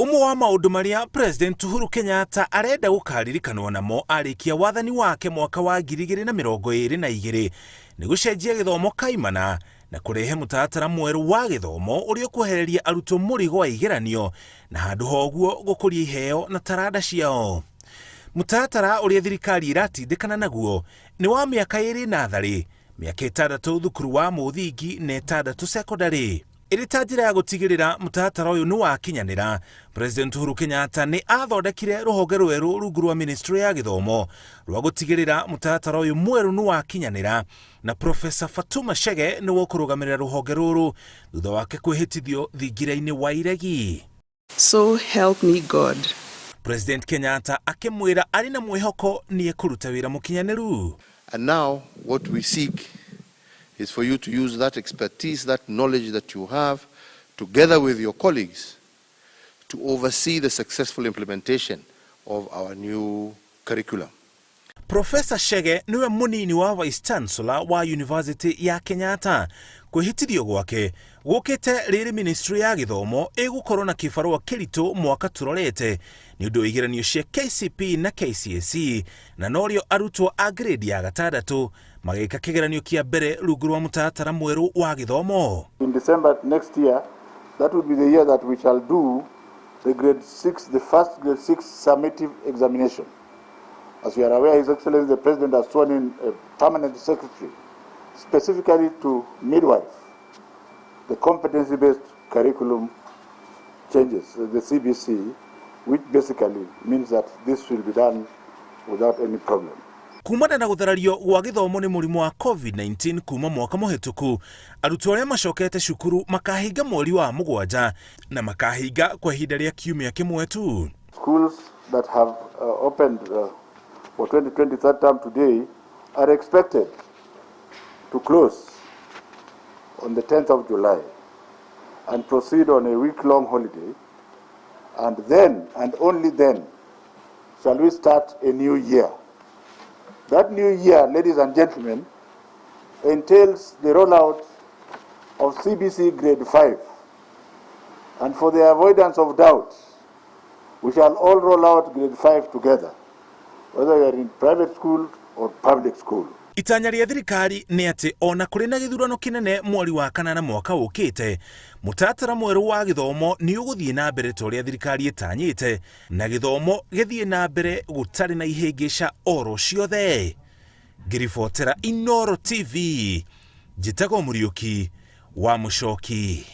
Ũmwe wa maũndũ marĩa President Uhuru Kenyatta arenda gũkaririkanwo namo arĩkia wathani wake mwaka wa 2022 nĩ gũcenjia gĩthomo kaimana na kũrehe mũtaratara mwerũ wa gĩthomo ũrĩa ũkwehereria arutwo mũrigo wa igeranio na handũ ha ũguo gũkũria iheo na taranda ciao. Mũtaratara ũrĩa thirikari ĩratindĩkana naguo nĩ wa mĩaka ĩrĩ natharĩ, mĩaka 6 thukuru wa mũthingi na 6 cekondarĩ. Ĩrĩ ta njĩra ya gũtigĩrĩra mũtaratara ũyũ nĩ wakinyanĩra, President Uhuru Kenyatta nĩ athondekire rũhonge rwerũ rungu rwa ministry ya gĩthomo rwa gũtigĩrĩra mũtaratara ũyũ mwerũ nĩ wakinyanĩra, na Professor Fatuma Chege nĩwe ũkũrũgamĩrĩra rũhonge rũrũ thutha wake kwĩhĩtithio thingira-inĩ wa iregi. So help me God. President Kenyatta akĩmwĩra arĩ na mwĩhoko nĩ ekũruta wĩra mũkinyanĩru. And now what we seek is for you to use that expertise, that knowledge that you have, together with your colleagues, to oversee the successful implementation of our new curriculum. Professor Chege niwe munini wa Vice Chancellor wa University ya Kenyatta. Kwĩhĩtithio gwake gũkĩte rĩrĩ ministry ya gĩthomo ĩgũkorwo na kĩbarũa kĩritũ mwaka tũrorete nĩ ũndũ wa igeranio cia KCP na KCSE, na norĩo arutwo a grade ya gatandatũ magĩka kĩgeranio kĩa mbere rungu rwa mũtaratara mwerũ wa gĩthomo. In December next year, that will be the year that we shall do the grade 6, the first grade 6 summative examination. As you are aware, His Excellency the President has sworn in a permanent secretary specifically to midwife the competency-based curriculum changes, the CBC, which basically means that this will be done without any problem. Kumana na gũtharario gwa gĩthomo nĩ mũrimũ wa COVID-19 kuma mwaka mũhĩtũku, arutwo arĩa macokete cukuru makahinga mweri wa 7 na makahinga kwa ihinda rĩa kiumia kĩmwe tu. Schools that have opened for 2023 term today are expected to close on the 10th of July and proceed on a week-long holiday, and then, and only then, shall we start a new year. That new year, ladies and gentlemen, entails the rollout of CBC Grade 5. And for the avoidance of doubt, we shall all roll out Grade 5 together, whether you are in private school or public school. Itanya rĩa thirikari nĩ atĩ ona kũrĩ na gĩthurano kĩnene mweri wa 8 mwaka ũkĩte, mũtaratara mwerũ wa gĩthomo nĩ ũgũthiĩ na mbere ta ũrĩa thirikari ĩtanyĩte, na gĩthomo gĩthiĩ na mbere gũtarĩ na ihĩngĩca oro ciothe. Ngĩribotera Inooro TV, njĩtagwo Mũriũki wa Mũcoki.